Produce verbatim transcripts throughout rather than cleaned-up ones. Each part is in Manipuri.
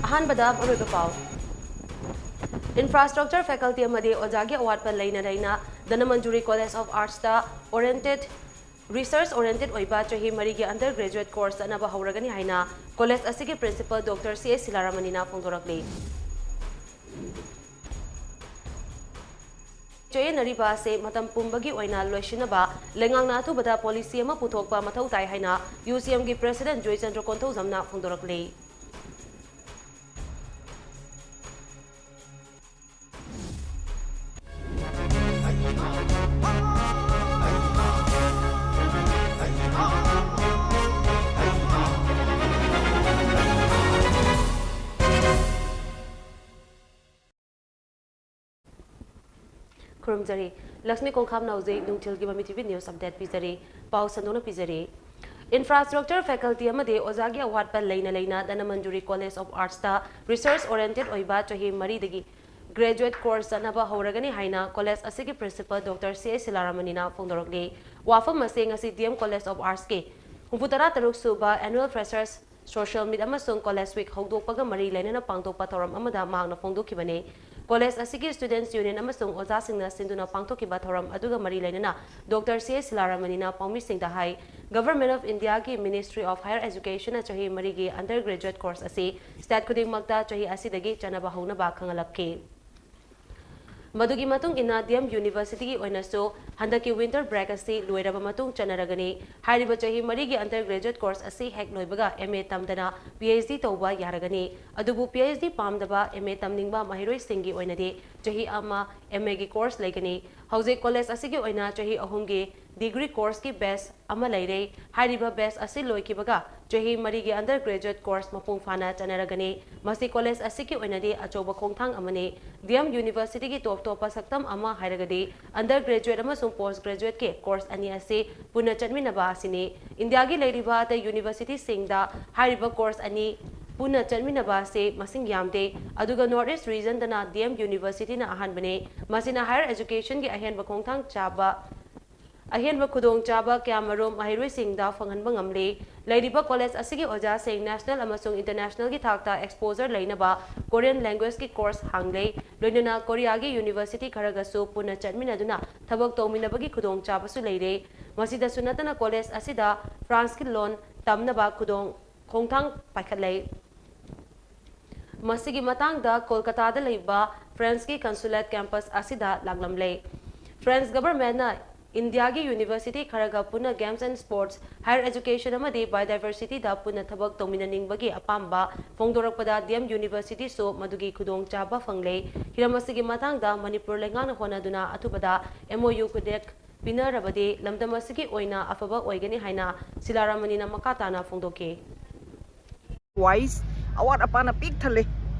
ꯑꯍꯥꯟꯕꯗ ꯃꯔꯨꯑꯣꯏꯕ ꯄꯥꯎ꯫ Infrastructure faculty ꯑꯃꯗꯤ ꯑꯣꯖꯥꯒꯤ ꯑꯋꯥꯠꯄ ꯂꯩꯅ ꯂꯩꯅ ꯙꯅꯃꯟꯖꯨꯔꯤ College of Arts ꯇ oriented, research oriented ꯑꯣꯏꯕ ꯆꯍꯤ ꯃꯔꯤꯒꯤ undergraduate course ꯆꯠꯅꯕ ꯍꯧꯔꯒꯅꯤ ꯍꯥꯏꯅ college ꯑꯁꯤꯒꯤ principal Doctor C A ꯁꯤꯂꯥꯔꯥꯃꯅꯤꯅ ꯐꯣꯡꯗꯣꯔꯛꯂꯤ꯫ ꯆꯌꯦꯠꯅꯔꯤꯕ ꯑꯁꯤ ꯃꯇꯝ ꯄꯨꯝꯕꯒꯤ ꯑꯣꯏꯅ ꯂꯣꯏꯁꯤꯟꯅꯕ ꯂꯩꯉꯥꯛꯅ ꯑꯊꯨꯕꯗ policy ꯑꯃ ꯄꯨꯊꯣꯛꯄ ꯃꯊꯧ ꯇꯥꯏ ꯍꯥꯏꯅ U C M ꯒꯤ president ꯖꯣꯏꯆꯟꯗ꯭ꯔ ꯀꯣꯟꯊꯧꯖꯝꯅ ꯐꯣꯡꯗꯣꯔꯛꯂꯤ꯫ ꯈꯨꯔꯨꯝꯖꯔꯤ꯫ ꯂꯛꯁꯃꯤ ꯀꯣꯡꯈꯥꯝꯅ ꯍꯧꯖꯤꯛ ꯅꯨꯡꯊꯤꯜꯒꯤ ꯃꯃꯤ TV news update ꯄꯤꯖꯔꯤ꯫ ꯄꯥꯎ ꯁꯟꯗꯣꯛꯅ ꯄꯤꯖꯔꯤ꯫ Infrastructure faculty ꯑꯃꯗꯤ ꯑꯣꯖꯥꯒꯤ ꯑꯋꯥꯠꯄ ꯂꯩꯅ ꯂꯩꯅ ꯙꯅꯃꯟꯖꯨꯔꯤ College of Arts ꯇ research oriented ꯑꯣꯏꯕ ꯆꯍꯤ ꯃꯔꯤꯗꯒꯤ graduate course ꯆꯠꯅꯕ ꯍꯧꯔꯒꯅꯤ ꯍꯥꯏꯅ college ꯑꯁꯤꯒꯤ principal Doctor C A ꯁꯤꯂꯥꯔꯥꯃꯅꯤꯅ ꯐꯣꯡꯗꯣꯔꯛꯂꯤ꯫ ꯋꯥꯐꯝ ꯑꯁꯤ ꯉꯁꯤ D M College of Arts ꯀꯤ ꯍꯨꯝꯐꯨ ꯇꯔꯥ ꯇꯔꯨꯛ ꯁꯨꯕ annual freshers social meet ꯑꯃꯁꯨꯡ College Week ꯍꯧꯗꯣꯛꯄꯒ ꯃꯔꯤ ꯂꯩꯅꯅ ꯄꯥꯡꯊꯣꯛꯄ ꯊꯧꯔꯝ ꯑꯃꯗ ꯃꯍꯥꯛꯅ ꯐꯣꯡꯗꯣꯛꯈꯤꯕꯅꯤ꯫ College ꯑꯁꯤꯒꯤ Students Union ꯑꯃꯁꯨꯡ ꯑꯣꯖꯥꯁꯤꯡꯅ ꯁꯤꯟꯗꯨꯅ ꯄꯥꯡꯊꯣꯛꯈꯤꯕ ꯊꯧꯔꯝ ꯑꯗꯨꯒ ꯃꯔꯤ ꯂꯩꯅꯅ Doctor C A ꯁꯤꯂꯥꯔꯥꯃꯅꯤꯅ ꯄꯥꯎꯃꯤꯁꯤꯡꯗ ꯍꯥꯏ, Government of India ꯒꯤ Ministry of Higher Education ꯅ ꯆꯍꯤ ꯃꯔꯤꯒꯤ undergraduate course ꯑꯁꯤ state ꯈꯨꯗꯤꯡꯃꯛꯇ ꯆꯍꯤ ꯑꯁꯤꯗꯒꯤ ꯆꯠꯅꯕ ꯍꯧꯅꯕ ꯈꯪꯍꯜꯂꯛꯈꯤ꯫ ꯃꯗꯨꯒꯤ ꯃꯇꯨꯡ ꯏꯟꯅ D M University ꯒꯤ ꯑꯣꯏꯅꯁꯨ ꯍꯟꯗꯛꯀꯤ winter break ꯑꯁꯤ ꯂꯣꯏꯔꯕ ꯃꯇꯨꯡ ꯆꯠꯅꯔꯒꯅꯤ꯫ ꯍꯥꯏꯔꯤꯕ ꯆꯍꯤ ꯃꯔꯤꯒꯤ undergraduate course ꯑꯁꯤ ꯍꯦꯛ ꯂꯣꯏꯕꯒ M A ꯇꯝꯗꯅ P H D ꯇꯧꯕ ꯌꯥꯔꯒꯅꯤ꯫ ꯑꯗꯨꯕꯨ P H D ꯄꯥꯝꯗꯕ M A ꯇꯝꯅꯤꯡꯕ ꯃꯍꯩꯔꯣꯏꯁꯤꯡꯒꯤ ꯑꯣꯏꯅꯗꯤ ꯆꯍꯤ ꯑꯃ M A ꯒꯤ course ꯂꯩꯒꯅꯤ꯫ ꯍꯧꯖꯤꯛ college ꯑꯁꯤꯒꯤ ꯑꯣꯏꯅ ꯆꯍꯤ ꯑꯍꯨꯝꯒꯤ degree course ꯀꯤ batch ꯑꯃ ꯂꯩꯔꯦ꯫ ꯍꯥꯏꯔꯤꯕ batch ꯑꯁꯤ ꯂꯣꯏꯈꯤꯕꯒ ꯆꯍꯤ ꯃꯔꯤꯒꯤ undergraduate course ꯃꯄꯨꯡ ꯐꯥꯅ ꯆꯠꯅꯔꯒꯅꯤ꯫ ꯃꯁꯤ college ꯑꯁꯤꯒꯤ ꯑꯣꯏꯅꯗꯤ ꯑꯆꯧꯕ ꯈꯣꯡꯊꯥꯡ ꯑꯃꯅꯤ꯫ D M University ꯒꯤ ꯇꯣꯞ ꯇꯣꯞꯄ ꯁꯛꯇꯝ ꯑꯃ ꯍꯥꯏꯔꯒꯗꯤ undergraduate ꯑꯃꯁꯨꯡ post graduate ꯀꯤ course ꯑꯅꯤ ꯑꯁꯤ ꯄꯨꯟꯅ ꯆꯠꯃꯤꯟꯅꯕ ꯑꯁꯤꯅꯤ꯫ ꯏꯟꯗꯤꯌꯥꯒꯤ ꯂꯩꯔꯤꯕ ꯑꯇꯩ university ꯁꯤꯡꯗ ꯍꯥꯏꯔꯤꯕ course ꯑꯅꯤ ꯄꯨꯟꯅ ꯆꯠꯃꯤꯟꯅꯕ ꯑꯁꯤ ꯃꯁꯤꯡ ꯌꯥꯝꯗꯦ, ꯑꯗꯨꯒ North East region ꯗꯅ D M University ꯅ ꯑꯍꯥꯟꯕꯅꯤ꯫ ꯃꯁꯤꯅ higher education ꯒꯤ ꯑꯍꯦꯟꯕ ꯈꯣꯡꯊꯥꯡ ꯆꯥꯕ ꯑꯍꯦꯟꯕ ꯈꯨꯗꯣꯡꯆꯥꯕ ꯀꯌꯥꯃꯔꯨꯝ ꯃꯍꯩꯔꯣꯏꯁꯤꯡꯗ ꯐꯪꯍꯟꯕ ꯉꯝꯂꯦ꯫ ꯂꯩꯔꯤꯕ ꯀꯣꯂꯦꯖ ꯑꯁꯤꯒꯤ ꯑꯣꯖꯥꯁꯤꯡ ꯅꯦꯁꯅꯦꯜ ꯑꯃꯁꯨꯡ ꯏꯟꯇꯔꯅꯦꯁꯅꯦꯜꯒꯤ ꯊꯥꯛꯇ ꯑꯦꯛꯁꯄꯣꯖꯔ ꯂꯩꯅꯕ ꯀꯣꯔꯤꯌꯟ ꯂꯦꯡꯒ꯭ꯋꯦꯖꯀꯤ ꯀꯣꯔꯁ ꯍꯥꯡꯂꯦ꯫ ꯂꯣꯏꯅꯅ ꯀꯣꯔꯤꯌꯥꯒꯤ ꯌꯨꯅꯤꯚꯔꯁꯤꯇꯤ ꯈꯔꯒꯁꯨ ꯄꯨꯟꯅ ꯆꯠꯃꯤꯟꯅꯗꯨꯅ ꯊꯕꯛ ꯇꯧꯃꯤꯟꯅꯕꯒꯤ ꯈꯨꯗꯣꯡꯆꯥꯕꯁꯨ ꯂꯩꯔꯦ꯫ ꯃꯁꯤꯗꯁꯨ ꯅꯠꯇꯅ ꯀꯣꯂꯦꯖ ꯑꯁꯤꯗ ꯐ꯭ꯔꯥꯟꯁꯀꯤ ꯂꯣꯟ ꯇꯝꯅꯕ ꯈꯨꯗꯣꯡ ꯈꯣꯡꯊꯥꯡ ꯄꯥꯏꯈꯠꯂꯦ꯫ ꯃꯁꯤꯒꯤ ꯃꯇꯥꯡꯗ ꯀꯣꯜꯀꯇꯥꯗ ꯂꯩꯕ ꯐ꯭ꯔꯦꯟꯁꯀꯤ ꯀꯟꯁꯨꯂꯦꯠ ꯀꯦꯝꯄꯁ ꯑꯁꯤꯗ ꯂꯥꯛꯂꯝꯂꯦ꯫ ꯐ꯭ꯔꯦꯟꯁ ꯒꯚꯔꯟꯃꯦꯟꯠꯅ ꯏꯟꯗꯤꯌꯥꯒꯤ ꯌꯨꯅꯤꯚꯔꯁꯤꯇꯤ ꯈꯔꯒ ꯄꯨꯟꯅ ꯒꯦꯝꯁ ꯑꯦꯟ ꯁ꯭ꯄꯣꯔꯠꯁ, ꯍꯥꯌꯔ ꯑꯦꯖꯨꯀꯦꯁꯟ ꯑꯃꯗꯤ ꯕꯥꯏꯑꯣꯗꯥꯏꯚꯔꯁꯤꯇꯤꯗ ꯄꯨꯟꯅ ꯊꯕꯛ ꯇꯧꯃꯤꯟꯅꯅꯤꯡꯕꯒꯤ ꯑꯄꯥꯝꯕ ꯐꯣꯡꯗꯣꯔꯛꯄꯗ ꯗꯤ ꯑꯦꯝ ꯌꯨꯅꯤꯚꯔꯁꯤꯇꯤꯁꯨ ꯃꯗꯨꯒꯤ ꯈꯨꯗꯣꯡꯆꯥꯕ ꯐꯪꯂꯦ꯫ ꯍꯤꯔꯝ ꯑꯁꯤꯒꯤ ꯃꯇꯥꯡꯗ ꯃꯅꯤꯄꯨꯔ ꯂꯩꯉꯥꯛꯅ ꯍꯣꯠꯅꯗꯨꯅ ꯑꯊꯨꯕꯗ ꯑꯦꯝ ꯑꯣ ꯌꯨ ꯈꯨꯗꯦꯛ ꯄꯤꯅꯔꯕꯗꯤ ꯂꯝꯗꯝ ꯑꯁꯤꯒꯤ ꯑꯣꯏꯅ ꯑꯐꯕ ꯑꯣꯏꯒꯅꯤ ꯍꯥꯏꯅ ꯁꯤꯂꯥꯔꯥꯃꯅꯤꯅ ꯃꯈꯥ ꯇꯥꯅ ꯐꯣꯡꯗꯣꯛꯈꯤ꯫ ꯋꯥꯏꯁ ꯑꯋꯥꯠ ꯑꯄꯥꯅ ꯄꯤꯛ ꯊꯜꯂꯦ꯫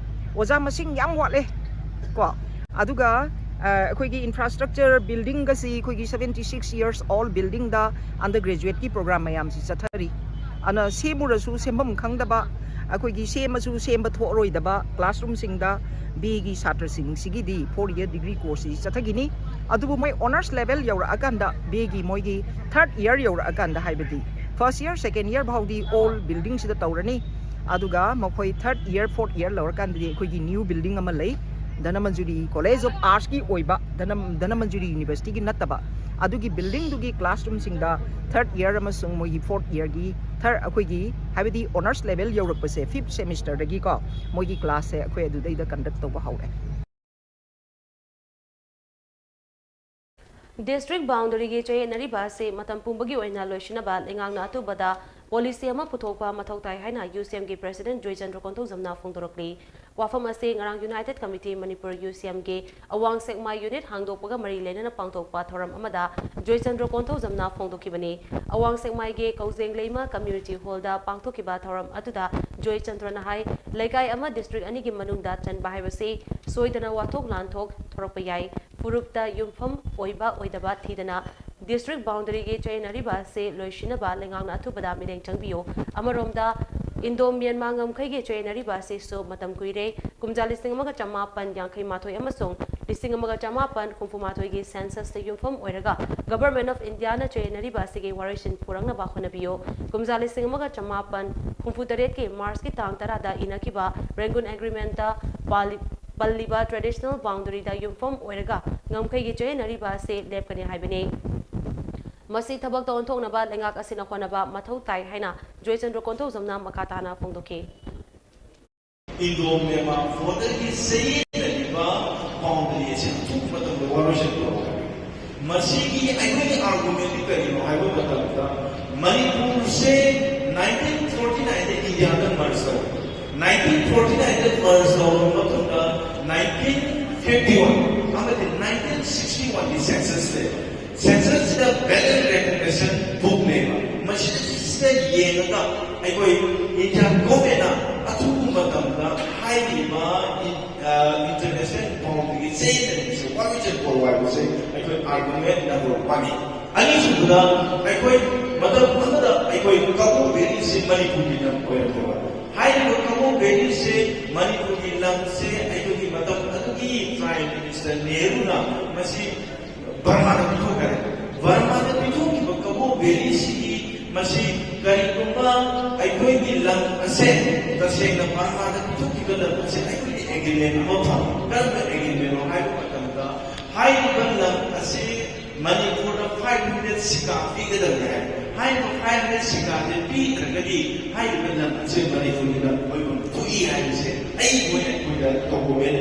ꯑꯣꯖꯥ ꯃꯁꯤꯡ ꯌꯥꯝ ꯋꯥꯠꯂꯦ꯫ ꯀꯣ ꯑꯗꯨꯒ ꯑ, ꯑꯩꯈꯣꯏꯒꯤ ꯏꯟꯐ꯭ꯔꯥꯁ꯭ꯇ꯭ꯔꯛꯆꯔ ꯕꯤꯜꯗꯤꯡꯒꯁꯤ ꯑꯩꯈꯣꯏꯒꯤ seventy six years old buildingꯗ undergraduateꯀꯤ program ꯃꯌꯥꯝꯁꯤ ꯆꯠꯊꯔꯤ꯫ ꯑꯗꯨꯅ ꯁꯦꯝꯃꯨꯔꯁꯨ ꯁꯦꯝꯐꯝ ꯈꯪꯗꯕ, ꯑꯩꯈꯣꯏꯒꯤ ꯁꯦꯝꯃꯁꯨ ꯁꯦꯝꯕ ꯊꯣꯛꯑꯔꯣꯏꯗꯕ classroomꯁꯤꯡꯗ BAꯒꯤ ꯁꯥꯇ꯭ꯔꯁꯤꯡꯁꯤꯒꯤꯗꯤ four year degree courseꯁꯤ ꯆꯠꯊꯈꯤꯅꯤ꯫ ꯑꯗꯨꯕꯨ ꯃꯣꯏ honours level ꯌꯧꯔꯛꯑꯀꯥꯟꯗ, BAꯒꯤ ꯃꯣꯏꯒꯤ third year ꯌꯧꯔꯛꯑꯀꯥꯟꯗ, ꯍꯥꯏꯕꯗꯤ first year, second year ꯐꯥꯎꯗꯤ old buildingꯁꯤꯗ ꯇꯧꯔꯅꯤ꯫ ꯑꯗꯨꯒ ꯃꯈꯣꯏ third year, fourth year ꯂꯧꯔꯀꯥꯟꯗꯗꯤ ꯑꯩꯈꯣꯏꯒꯤ new building ꯑꯃ ꯂꯩ, ꯙꯅꯃꯟꯖꯨꯔꯤ College of Artsꯀꯤ ꯑꯣꯏꯕ, ꯙꯅꯝ-, ꯙꯅꯃꯟꯖꯨꯔꯤ Universityꯒꯤ ꯅꯠꯇꯕ, ꯑꯗꯨꯒꯤ buildingꯗꯨꯒꯤ classroomꯁꯤꯡꯗ third year ꯑꯃꯁꯨꯡ ꯃꯣꯏꯒꯤ fourth yearꯒꯤ third, ꯑꯩꯈꯣꯏꯒꯤ, ꯍꯥꯏꯕꯗꯤ honours level ꯌꯧꯔꯛꯄꯁꯦ, fifth semesterꯗꯒꯤꯀꯣ, ꯃꯣꯏꯒꯤ classꯁꯦ ꯑꯩꯈꯣꯏ ꯑꯗꯨꯗꯩꯗ conduct ꯇꯧꯕ ꯍꯧꯔꯦ꯫ District boundaryꯒꯤ ꯆꯌꯦꯠꯅꯔꯤꯕ ꯑꯁꯤ ꯃꯇꯝ ꯄꯨꯝꯕꯒꯤ ꯑꯣꯏꯅ ꯂꯣꯏꯁꯤꯟꯅꯕ ꯂꯩꯉꯥꯛꯅ ꯑꯊꯨꯕꯗ policy ꯑꯃ ꯄꯨꯊꯣꯛꯄ ꯃꯊꯧ ꯇꯥꯏ ꯍꯥꯏꯅ UCMꯒꯤ President ꯖꯣꯏꯆꯟꯗ꯭ꯔ ꯀꯣꯟꯊꯧꯖꯝꯅ ꯐꯣꯡꯗꯣꯔꯛꯂꯤ꯫ ꯋꯥꯐꯝ ꯑꯁꯤ ꯉꯔꯥꯡ United Committee ꯃꯅꯤꯄꯨꯔ UCMꯒꯤ ꯑꯋꯥꯡ ꯁꯦꯛꯃꯥꯏ unit ꯍꯥꯡꯗꯣꯛꯄꯒ ꯃꯔꯤ ꯂꯩꯅꯅ ꯄꯥꯡꯊꯣꯛꯄ ꯊꯧꯔꯝ ꯑꯃꯗ ꯖꯣꯏꯆꯟꯗ꯭ꯔ ꯀꯣꯟꯊꯧꯖꯝꯅ ꯐꯣꯡꯗꯣꯛꯈꯤꯕꯅꯤ꯫ ꯑꯋꯥꯡ ꯁꯦꯛꯃꯥꯏꯒꯤ ꯀꯧꯖꯦꯡ ꯂꯩꯃ Community Hallꯗ ꯄꯥꯡꯊꯣꯛꯈꯤꯕ ꯊꯧꯔꯝ ꯑꯗꯨꯗ ꯖꯣꯏꯆꯟꯗ꯭ꯔꯅ ꯍꯥꯏ, ꯂꯩꯀꯥꯏ ꯑꯃ district ꯑꯅꯤꯒꯤ ꯃꯅꯨꯡꯗ ꯆꯟꯕ ꯍꯥꯏꯕꯁꯤ ꯁꯣꯏꯗꯅ ꯋꯥꯊꯣꯛ ꯂꯥꯟꯊꯣꯛ ꯊꯣꯔꯛꯄ ꯌꯥꯏ꯫ ꯐꯨꯔꯨꯞꯇ ꯌꯨꯝꯐꯝ ꯑꯣꯏꯕ ꯑꯣꯏꯗꯕ ꯊꯤꯗꯅ district boundaryꯒꯤ ꯆꯌꯦꯠꯅꯔꯤꯕ ꯑꯁꯤ ꯂꯣꯏꯁꯤꯟꯅꯕ ꯂꯩꯉꯥꯛꯅ ꯑꯊꯨꯕꯗ ꯃꯤꯠꯌꯦꯡ ꯆꯪꯕꯤꯌꯨ꯫ ꯑꯃꯔꯣꯝꯗ, Indo Myanmar ꯉꯝꯈꯩꯒꯤ ꯆꯌꯦꯠꯅꯔꯤꯕ ꯑꯁꯤꯁꯨ ꯃꯇꯝ ꯀꯨꯏꯔꯦ꯫ ꯀꯨꯝꯖꯥ ꯂꯤꯁꯤꯡ ꯑꯃꯒ ꯆꯃꯥꯄꯟ ꯌꯥꯡꯈꯩ ꯃꯥꯊꯣꯏ ꯑꯃꯁꯨꯡ ꯂꯤꯁꯤꯡ ꯑꯃꯒ ꯆꯃꯥꯄꯟ ꯍꯨꯝꯐꯨ ꯃꯥꯊꯣꯏꯒꯤ ꯁꯦꯟꯁꯁꯇ ꯌꯨꯝꯐꯝ ꯑꯣꯏꯔꯒ ꯒꯚꯔꯟꯃꯦꯟꯠ ꯑꯣꯐ ꯏꯟꯗꯤꯌꯥꯅ ꯆꯌꯦꯠꯅꯔꯤꯕ ꯑꯁꯤꯒꯤ ꯋꯥꯔꯣꯏꯁꯤꯟ ꯄꯨꯔꯛꯅꯕ ꯍꯣꯠꯅꯕꯤꯌꯨ꯫ ꯀꯨꯝꯖꯥ ꯂꯤꯁꯤꯡ ꯑꯃꯒ ꯆꯃꯥꯄꯟ ꯍꯨꯝꯐꯨ ꯇꯔꯦꯠꯀꯤ ꯃꯥꯔꯆꯀꯤ ꯇꯥꯡ ꯇꯔꯥꯗ ꯏꯅꯈꯤꯕ ꯔꯦꯡꯒꯨꯟ ꯑꯦꯒ꯭ꯔꯤꯃꯦꯟꯠꯇ ꯄꯥꯜꯂꯤ-, ꯄꯜꯂꯤꯕ ꯇ꯭ꯔꯦꯗꯤꯁꯅꯦꯜ ꯕꯥꯎꯟꯗꯔꯤꯗ ꯌꯨꯝꯐꯝ ꯑꯣꯏꯔꯒ ꯉꯝꯈꯩꯒꯤ ꯆꯌꯦꯠꯅꯔꯤꯕ ꯑꯁꯤ ꯂꯦꯞꯀꯅꯤ ꯍꯥꯏꯕꯅꯤ꯫ ꯃꯁꯤ ꯊꯕꯛꯇ ꯑꯣꯟꯊꯣꯛꯅꯕ ꯂꯩꯉꯥꯛ ꯑꯁꯤꯅ ꯍꯣꯠꯅꯕ ꯃꯊꯧ ꯇꯥꯏ ꯍꯥꯏꯅ ꯖꯣꯏꯆꯟꯗ꯭ꯔ ꯀꯣꯟꯊꯧꯖꯝꯅ ꯃꯈꯥ ꯇꯥꯅ ꯐꯣꯡꯗꯣꯛꯈꯤ꯫ ꯏꯟꯗꯣ ꯃ꯭ꯌꯥꯟꯃꯥꯔ ꯕꯣꯔꯗꯔꯒꯤ ꯆꯌꯦꯠꯅꯔꯤꯕ ꯕꯥꯎꯟꯗꯔꯤ ꯑꯁꯤ ꯑꯊꯨꯕ ꯃꯇꯝꯗ ꯋꯥꯔꯣꯏꯁꯤꯟ ꯇꯧꯔꯛꯀꯅꯤ꯫ ꯃꯁꯤꯒꯤ ꯑꯩꯈꯣꯏꯒꯤ ꯑꯥꯔꯒꯨꯃꯦꯟꯗꯤ ꯀꯔꯤꯅꯣ ꯍꯥꯏꯕ ꯃꯇꯝꯗ, ꯃꯅꯤꯄꯨꯔꯁꯦ ꯅꯥꯏꯟꯇꯤꯟ ꯐꯣꯔꯇꯤ ꯅꯥꯏꯟꯗ ꯏꯟꯗꯤꯌꯥꯗ ꯃꯔꯖ ꯇꯧꯔꯦ꯫ ꯅꯥꯏꯟꯇꯤꯟ ꯐꯣꯔꯇꯤ ꯅꯥꯏꯟꯗ ꯃꯔꯖ ꯇꯧꯔꯕ ꯃꯇꯨꯡꯗ, ꯅꯥꯏꯟꯇꯤꯟ ꯐꯤꯐꯇꯤ ꯋꯥꯟ ꯑꯃꯗꯤ ꯅꯥꯏꯟꯇꯤꯟ ꯁꯤꯛꯁꯇꯤ ꯋꯥꯟꯒꯤ ꯁꯦꯟꯁꯁ ꯂꯩ꯫ ꯁꯦꯟꯁꯁꯁꯤꯗ ꯚꯦꯂꯦꯟ ꯔꯦꯀꯣꯒꯅꯤꯁꯟ ꯕꯨꯛꯅꯦꯕ꯫ ꯃꯁꯤꯗ ꯌꯦꯡꯉꯒ ꯑꯩꯈꯣꯏ ꯏꯟꯗꯤꯌꯥꯟ ꯒꯣꯔꯃꯦꯟꯅ ꯑꯊꯨꯕ ꯃꯇꯝꯗ ꯍꯥꯏꯔꯤꯕ ꯏꯟ-, ꯑ, ꯏꯟꯇꯔꯅꯦꯁꯅꯦꯜ ꯕꯥꯎꯟꯗꯔꯤꯒꯤ ꯆꯌꯦꯠꯅꯔꯤꯕꯁꯦ ꯋꯥꯔꯣꯏꯁꯤꯟ ꯄꯣꯔꯛꯑꯣ ꯍꯥꯏꯕꯁꯦ ꯑꯩꯈꯣꯏ ꯑꯥꯔꯒꯨꯃꯦꯟ ꯅꯝꯕꯔ ꯋꯥꯟꯅꯤ꯫ ꯑꯅꯤꯁꯨꯕꯗ, ꯑꯩꯈꯣꯏ ꯃꯇꯝ ꯑꯃꯗ ꯑꯩꯈꯣꯏ ꯀꯕꯣ ꯚꯦꯂꯤꯁꯤ ꯃꯅꯤꯄꯨꯔꯒꯤ ꯂꯝ ꯑꯣꯏꯔꯝꯃꯦꯕ꯫ ꯍꯥꯏꯔꯤꯕ ꯀꯕꯣ ꯚꯦꯂꯤꯁꯦ ꯃꯅꯤꯄꯨꯔꯒꯤ ꯂꯝꯁꯦ ꯑꯩꯈꯣꯏꯒꯤ ꯃꯇꯝ ꯑꯗꯨꯒꯤ ꯄ꯭ꯔꯥꯏꯝ ꯃꯤꯅꯤꯁꯇꯔ ꯅꯦꯍꯔꯨꯅ ꯃꯁꯤ ꯕꯔꯃꯥꯗ ꯄꯤꯊꯣꯛꯈ꯭ꯔꯦ꯫ ꯕꯔꯃꯥꯗ ꯄꯤꯊꯣꯛꯈꯤꯕ ꯀꯕꯣ ꯚꯦꯂꯤꯁꯤꯒꯤ ꯃꯁꯤ ꯀꯔꯤꯒꯨꯝꯕ ꯑꯩꯈꯣꯏꯒꯤ ꯂꯝ ꯑꯁꯦ ꯇꯁꯦꯡꯅ ꯕꯔꯃꯥꯗ ꯄꯤꯊꯣꯛꯈꯤꯕ ꯂꯝ ꯑꯁꯦ ꯑꯩꯈꯣꯏꯒꯤ ꯑꯦꯒ꯭ꯔꯤꯃꯦꯟ ꯑꯃ ꯐꯪꯉꯤ꯫ ꯀꯔꯝꯕ ꯑꯦꯒ꯭ꯔꯤꯃꯦꯟꯅꯣ ꯍꯥꯏꯕ ꯃꯇꯝꯗ, ꯍꯥꯏꯔꯤꯕ ꯂꯝ ꯑꯁꯤ ꯃꯅꯤꯄꯨꯔꯗ ꯐꯥꯏꯚ ꯍꯟꯗ꯭ꯔꯦꯠ ꯁꯤꯀꯥ ꯄꯤꯒꯗꯕꯅꯤ ꯍꯥꯏ꯫ ꯍꯥꯏꯔꯤꯕ ꯐꯥꯏꯚ ꯍꯟꯗ꯭ꯔꯦꯠ ꯁꯤꯀꯥꯁꯦ ꯄꯤꯗ꯭ꯔꯒꯗꯤ ꯍꯥꯏꯔꯤꯕ ꯂꯝ ꯑꯁꯦ ꯃꯅꯤꯄꯨꯔꯒꯤ ꯂꯝ ꯑꯣꯏꯐꯝ ꯊꯣꯛꯏ ꯍꯥꯏꯕꯁꯦ ꯑꯩꯒꯤ ꯑꯣꯏꯅ ꯑꯩꯈꯣꯏꯗ ꯗꯣꯀꯨꯃꯦꯟ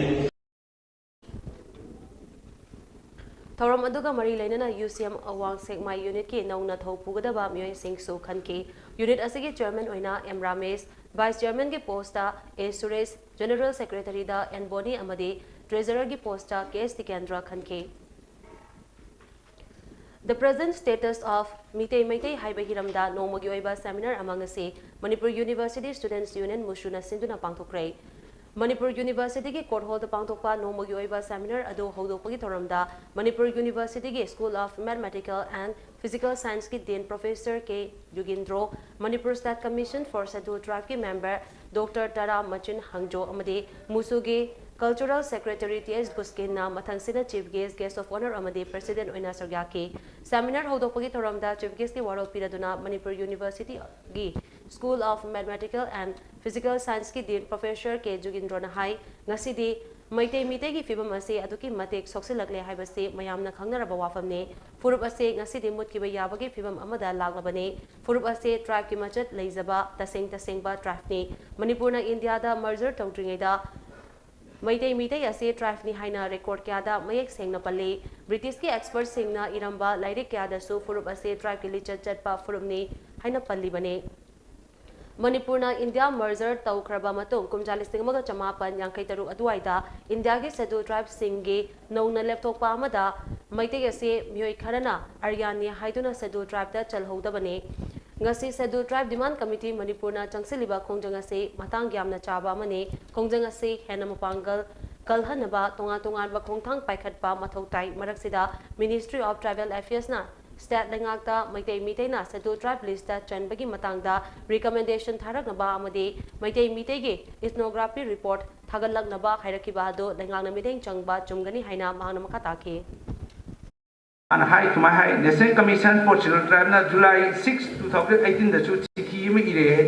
ꯊꯧꯔꯝ ꯑꯗꯨꯒ ꯃꯔꯤ ꯂꯩꯅꯅ ꯌꯨ ꯁꯤ ꯑꯦꯝ ꯑꯋꯥꯡ ꯁꯦꯛꯃꯥꯏ ꯌꯨꯅꯤꯠꯀꯤ ꯅꯧꯅ ꯊꯧ ꯄꯨꯒꯗꯕ ꯃꯤꯑꯣꯏꯁꯤꯡꯁꯨ ꯈꯟꯈꯤ꯫ ꯌꯨꯅꯤꯠ ꯑꯁꯤꯒꯤ ꯆꯤꯌꯔꯃꯦꯟ ꯑꯣꯏꯅ ꯑꯦꯝ ꯔꯥꯃꯦꯁ, ꯚꯥꯏꯁ ꯆꯤꯌꯔꯃꯦꯟꯒꯤ ꯄꯣꯁꯇ ꯑꯦ ꯁꯨꯔꯦꯁ, ꯖꯦꯅꯔꯦꯜ ꯁꯦꯀ꯭ꯔꯦꯇꯔꯤꯗ ꯑꯦꯟ ꯕꯣꯅꯤ ꯑꯃꯗꯤ ꯇ꯭ꯔꯦꯖꯔꯔꯒꯤ ꯄꯣꯁꯇ ꯀꯦ ꯑꯦꯁ ꯇꯤꯀꯦꯟꯗ꯭ꯔ ꯈꯟꯈꯤ꯫ The Present Status of Meitei Meitei ꯍꯥꯏꯕ ꯍꯤꯔꯝꯗ ꯅꯣꯡꯃꯒꯤ ꯑꯣꯏꯕ ꯁꯦꯃꯤꯅꯥꯔ ꯑꯃ ꯉꯁꯤ ꯃꯅꯤꯄꯨꯔ ꯌꯨꯅꯤꯚꯔꯁꯤꯇꯤ ꯁ꯭ꯇꯨꯗꯦꯟꯠꯁ ꯌꯨꯅꯤꯌꯟ ꯃꯨꯁꯨꯅ ꯁꯤꯟꯗꯨꯅ ꯄꯥꯡꯊꯣꯛꯈ꯭ꯔꯦ꯫ ꯃꯅꯤꯄꯨꯔ ꯌꯨꯅꯤꯚꯔꯁꯤꯇꯤꯒꯤ ꯀꯣꯔꯠ ꯍꯣꯜꯗ ꯄꯥꯡꯊꯣꯛꯄ ꯅꯣꯡꯃꯒꯤ ꯑꯣꯏꯕ ꯁꯦꯃꯤꯅꯥꯔ ꯑꯗꯨ ꯍꯧꯗꯣꯛꯄꯒꯤ ꯊꯧꯔꯝꯗ ꯃꯅꯤꯄꯨꯔ ꯌꯨꯅꯤꯚꯔꯁꯤꯇꯤꯒꯤ School of Mathematical and Physical Scienceꯀꯤ ꯗꯤꯟ ꯄ꯭ꯔꯣꯐꯦꯁꯔ ꯀꯦ ꯌꯨꯒꯦꯟꯗ꯭ꯔꯣ, ꯃꯅꯤꯄꯨꯔ State Commission for Scheduled Tribeꯀꯤ ꯃꯦꯝꯕꯔ ꯗꯣꯛꯇꯔ ꯇꯔꯥ ꯃꯆꯤꯟ ꯍꯪꯖꯣ ꯑꯃꯗꯤ ꯃꯨꯁꯨꯒꯤ Cultural Secretary T H ꯕꯨꯁꯀꯤꯟꯅ ꯃꯊꯪꯁꯤꯗ Chief Guest, Guest of Honour ꯑꯃꯗꯤ President ꯑꯣꯏꯅ ꯁꯔꯨꯛ ꯌꯥꯈꯤ꯫ Seminar ꯍꯧꯗꯣꯛꯄꯒꯤ ꯊꯧꯔꯝꯗ Chief Guestꯀꯤ ꯋꯥꯔꯣꯜ ꯄꯤꯔꯗꯨꯅ Manipur Universityꯒꯤ School of Mathematical and Physical Scienceꯀꯤ Dean Professor K ꯖꯨꯒꯤꯟꯗ꯭ꯔꯣꯅ ꯍꯥꯏ, ꯉꯁꯤꯗꯤ ꯃꯩꯇꯩ ꯃꯤꯇꯩꯒꯤ ꯐꯤꯕꯝ ꯑꯁꯤ ꯑꯗꯨꯛꯀꯤ ꯃꯇꯤꯛ ꯁꯣꯛꯆꯤꯜꯂꯛꯂꯦ ꯍꯥꯏꯕꯁꯤ ꯃꯌꯥꯝꯅ ꯈꯪꯅꯔꯕ ꯋꯥꯐꯝꯅꯤ꯫ ꯐꯨꯔꯨꯞ ꯑꯁꯤ ꯉꯁꯤꯗꯤ ꯃꯨꯠꯈꯤꯕ ꯌꯥꯕꯒꯤ ꯐꯤꯕꯝ ꯑꯃꯗ ꯂꯥꯛꯂꯕꯅꯤ꯫ ꯐꯨꯔꯨꯞ ꯑꯁꯤ tribeꯀꯤ ꯃꯆꯠ ꯂꯩꯖꯕ ꯇꯁꯦꯡ ꯇꯁꯦꯡꯕ tribeꯅꯤ꯫ ꯃꯅꯤꯄꯨꯔꯅ ꯏꯟꯗꯤꯌꯥꯗ merger ꯇꯧꯗ꯭ꯔꯤꯉꯩꯗ ꯃꯩꯇꯩ ꯃꯤꯇꯩ ꯑꯁꯤ tribeꯅꯤ ꯍꯥꯏꯅ record ꯀꯌꯥꯗ ꯃꯌꯦꯛ ꯁꯦꯡꯅ ꯄꯜꯂꯤ꯫ Britishꯀꯤ expertꯁꯤꯡꯅ ꯏꯔꯝꯕ ꯂꯥꯏꯔꯤꯛ ꯀꯌꯥꯗꯁꯨ ꯐꯨꯔꯨꯞ ꯑꯁꯤ tribeꯀꯤ ꯂꯤꯆꯠ ꯆꯠꯄ ꯐꯨꯔꯨꯞꯅꯤ ꯍꯥꯏꯅ ꯄꯜꯂꯤꯕꯅꯤ꯫ ꯃꯅꯤꯄꯨꯔꯅ ꯏꯟꯗꯤꯌꯥ merger ꯇꯧꯈ꯭ꯔꯕ ꯃꯇꯨꯡ ꯀꯨꯝꯖꯥ ꯂꯤꯁꯤꯡ ꯑꯃꯒ ꯆꯃꯥꯄꯟ ꯌꯥꯡꯈꯩ ꯇꯔꯨꯛ ꯑꯗꯨꯋꯥꯏꯗ ꯏꯟꯗꯤꯌꯥꯒꯤ Scheduled Tribeꯁꯤꯡꯒꯤ ꯅꯧꯅ ꯂꯦꯞꯊꯣꯛꯄ ꯑꯃꯗ ꯃꯩꯇꯩ ꯑꯁꯤ ꯃꯤꯑꯣꯏ ꯈꯔꯅ ꯑꯔꯤꯌꯥꯟꯅꯤ ꯍꯥꯏꯗꯨꯅ Scheduled Tribeꯇ ꯆꯜꯍꯧꯗꯕꯅꯤ꯫ ꯉꯁꯤ Scheduled Tribe Demand Committee ꯃꯅꯤꯄꯨꯔꯅ ꯆꯪꯁꯤꯜꯂꯤꯕ ꯈꯣꯡꯖꯪ ꯑꯁꯤ ꯃꯇꯥꯡ ꯌꯥꯝꯅ ꯆꯥꯕ ꯑꯃꯅꯤ꯫ ꯈꯣꯡꯖꯪ ꯑꯁꯤ ꯍꯦꯟꯅ ꯃꯄꯥꯡꯒꯜ ꯀꯜꯍꯟꯅꯕ ꯇꯣꯉꯥꯟ ꯇꯣꯉꯥꯟꯕ ꯈꯣꯡꯊꯥꯡ ꯄꯥꯏꯈꯠꯄ ꯃꯊꯧ ꯇꯥꯏ꯫ ꯃꯔꯛꯁꯤꯗ Ministry of Tribal Affairsꯅ state ꯂꯩꯉꯥꯛꯇ Meitei ꯃꯤꯇꯩꯅ Scheduled Tribe listꯇ ꯆꯟꯕꯒꯤ ꯃꯇꯥꯡꯗ recommendation ꯊꯥꯔꯛꯅꯕ ꯑꯃꯗꯤ ꯃꯩꯇꯩ ꯃꯤꯇꯩꯒꯤ ethnography report ꯊꯥꯒꯠꯂꯛꯅꯕ ꯍꯥꯏꯔꯛꯈꯤꯕ ꯑꯗꯨ ꯂꯩꯉꯥꯛꯅ ꯃꯤꯠꯌꯦꯡ ꯆꯪꯕ ꯆꯨꯝꯒꯅꯤ ꯍꯥꯏꯅ ꯃꯍꯥꯛꯅ ꯃꯈꯥ ꯇꯥꯈꯤ꯫ ꯃꯥꯅ ꯍꯥꯏ, ꯁꯨꯃꯥꯏꯅ ꯍꯥꯏ, National Commission for Scheduled Tribeꯅ July six, two thousand eighteenꯗꯁꯨ ꯆꯤꯊꯤ ꯑꯃ ꯏꯔꯦ ꯍꯥꯏ,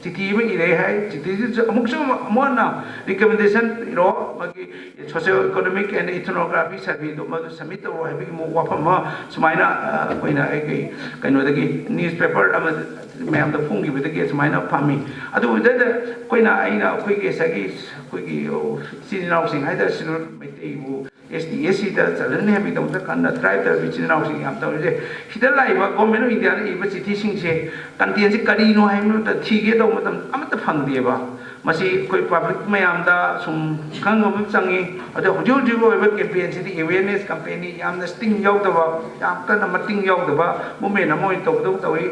ꯆꯤꯊꯤ ꯑꯃ ꯏꯔꯦ ꯍꯥꯏ, ꯆꯤꯊꯤꯁꯤꯁꯨ ꯑꯃꯨꯛꯁꯨ ꯑꯃꯨꯛ ꯍꯟꯅ recommendation ꯏꯔꯣ, ꯃꯥꯒꯤ socio economic and ethnography surveyꯗꯣ ꯃꯗꯨ submit ꯇꯧꯔꯣ ꯍꯥꯏꯕꯒꯤ ꯃꯑꯣꯡ ꯋꯥꯐꯝ ꯑꯃ ꯁꯨꯃꯥꯏꯅ, ꯑ, ꯑꯩꯈꯣꯏꯅ ꯑꯩ, ꯑꯩ, ꯀꯩꯅꯣꯗꯒꯤ newspaper ꯑꯃ ꯃꯌꯥꯝꯗ ꯐꯣꯡꯈꯤꯕꯗꯒꯤ ꯁꯨꯃꯥꯏꯅ ꯐꯪꯉꯤ꯫ ꯑꯗꯨꯗ ꯑꯩꯈꯣꯏꯅ, ꯑꯩꯅ ꯑꯩꯈꯣꯏꯒꯤ ꯉꯁꯥꯏꯒꯤ ꯑꯩꯈꯣꯏꯒꯤ ꯏꯆꯤꯜ ꯏꯅꯥꯎꯁꯤꯡ ꯍꯥꯏꯇꯥꯔꯦ, Scheduled ꯃꯩꯇꯩꯕꯨ S T, S Cꯗ ꯆꯜꯍꯟꯅꯤ ꯍꯥꯏꯕꯒꯤꯗꯃꯛꯇ ꯀꯟꯅ strive ꯇꯧꯔꯤꯕ ꯏꯆꯤꯜ ꯏꯅꯥꯎꯁꯤꯡ ꯌꯥꯝ ꯇꯧꯔꯤꯁꯦ꯫ ꯁꯤꯗ ꯂꯥꯛꯏꯕ Government of Indiaꯅ ꯏꯕ ꯆꯤꯊꯤꯁꯤꯡꯁꯦ contentꯁꯤ ꯀꯔꯤꯅꯣ ꯍꯥꯏꯕ ꯃꯇꯝꯗ ꯊꯤꯒꯦ ꯇꯧꯕ ꯃꯇꯝꯗ ꯑꯃꯠꯇ ꯐꯪꯗꯦꯕ꯫ ꯃꯁꯤ ꯑꯩꯈꯣꯏ public ꯃꯌꯥꯝꯗ ꯁꯨꯝ ꯈꯪꯕ ꯑꯃ ꯆꯪꯉꯤ꯫ ꯑꯗꯣ ꯍꯧꯖꯤꯛ ꯍꯧꯖꯤꯛ ꯑꯣꯏꯕ campaignꯁꯤꯗꯤ awareness campaignꯅꯤ, ꯌꯥꯝꯅ sting ꯌꯥꯎꯗꯕ, ꯌꯥꯝ ꯀꯟꯅ ꯃꯇꯤꯡ ꯌꯥꯎꯗꯕ movement ꯑꯃ ꯑꯣꯏꯅ ꯇꯧꯕꯗꯧ ꯇꯧꯏ꯫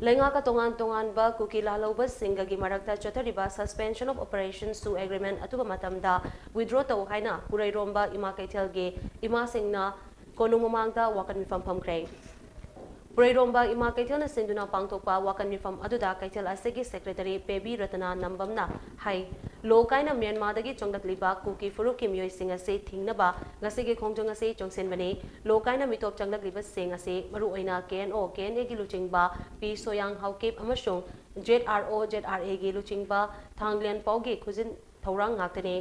ꯂꯩꯉꯥꯛꯀ ꯇꯣꯉꯥꯟ ꯇꯣꯉꯥꯟꯕ ꯀꯨꯀꯤ ꯂꯥꯜꯍꯧꯕꯁꯤꯡꯒꯒꯤ ꯃꯔꯛꯇ ꯆꯠꯊꯔꯤꯕ Suspension of Operation ꯁꯨ ꯑꯦꯒ꯭ꯔꯤꯃꯦꯟ ꯑꯊꯨꯕ ꯃꯇꯝꯗ ꯋꯤꯗ꯭ꯔꯣ ꯇꯧ ꯍꯥꯏꯅ ꯄꯨꯔꯩꯔꯣꯝꯕ ꯏꯃꯥ ꯀꯩꯊꯦꯜꯒꯤ ꯏꯃꯥꯁꯤꯡꯅ ꯀꯣꯅꯨꯡ ꯃꯃꯥꯡꯗ ꯋꯥꯀꯠ ꯃꯤꯐꯝ ꯐꯝꯈ꯭ꯔꯦ꯫ ꯄꯨꯔꯩꯔꯣꯝꯕ ꯏꯃꯥ ꯀꯩꯊꯦꯜꯅ ꯁꯤꯟꯗꯨꯅ ꯄꯥꯡꯊꯣꯛꯄ ꯋꯥꯀꯠ ꯃꯤꯐꯝ ꯑꯗꯨꯗ ꯀꯩꯊꯦꯜ ꯑꯁꯤꯒꯤ ꯁꯦꯀ꯭ꯔꯦꯇꯔꯤ ꯄꯦꯕꯤ ꯔꯇꯅꯥ ꯅꯝꯕꯝꯅ ꯍꯥꯏ, ꯂꯣ ꯀꯥꯏꯅ ꯃ꯭ꯌꯥꯟꯃꯥꯔꯗꯒꯤ ꯆꯪꯂꯛꯂꯤꯕ ꯀꯨꯀꯤ ꯐꯨꯔꯨꯞꯀꯤ ꯃꯤꯑꯣꯏꯁꯤꯡ ꯑꯁꯤ ꯊꯤꯡꯅꯕ ꯉꯁꯤꯒꯤ ꯈꯣꯡꯖꯪ ꯑꯁꯤ ꯆꯪꯁꯤꯟꯕꯅꯤ꯫ ꯂꯣ ꯀꯥꯏꯅ ꯃꯤꯇꯣꯞ ꯆꯪꯂꯛꯂꯤꯕꯁꯤꯡ ꯑꯁꯤ ꯃꯔꯨꯑꯣꯏꯅ ꯀꯦ ꯑꯦꯟ ꯑꯣ, ꯀꯦ ꯑꯦꯟ ꯑꯦꯒꯤ ꯂꯨꯆꯤꯡꯕ ꯄꯤ ꯁꯣꯌꯥꯡ ꯍꯥꯎꯀꯤꯞ ꯑꯃꯁꯨꯡ Z R O, Z R ꯑꯦꯒꯤ ꯂꯨꯆꯤꯡꯕ ꯊꯥꯡꯂꯦꯟ ꯄꯥꯎꯒꯤ ꯈꯨꯖꯤꯟ ꯊꯧꯔꯥꯡ ꯉꯥꯛꯇꯅꯤ꯫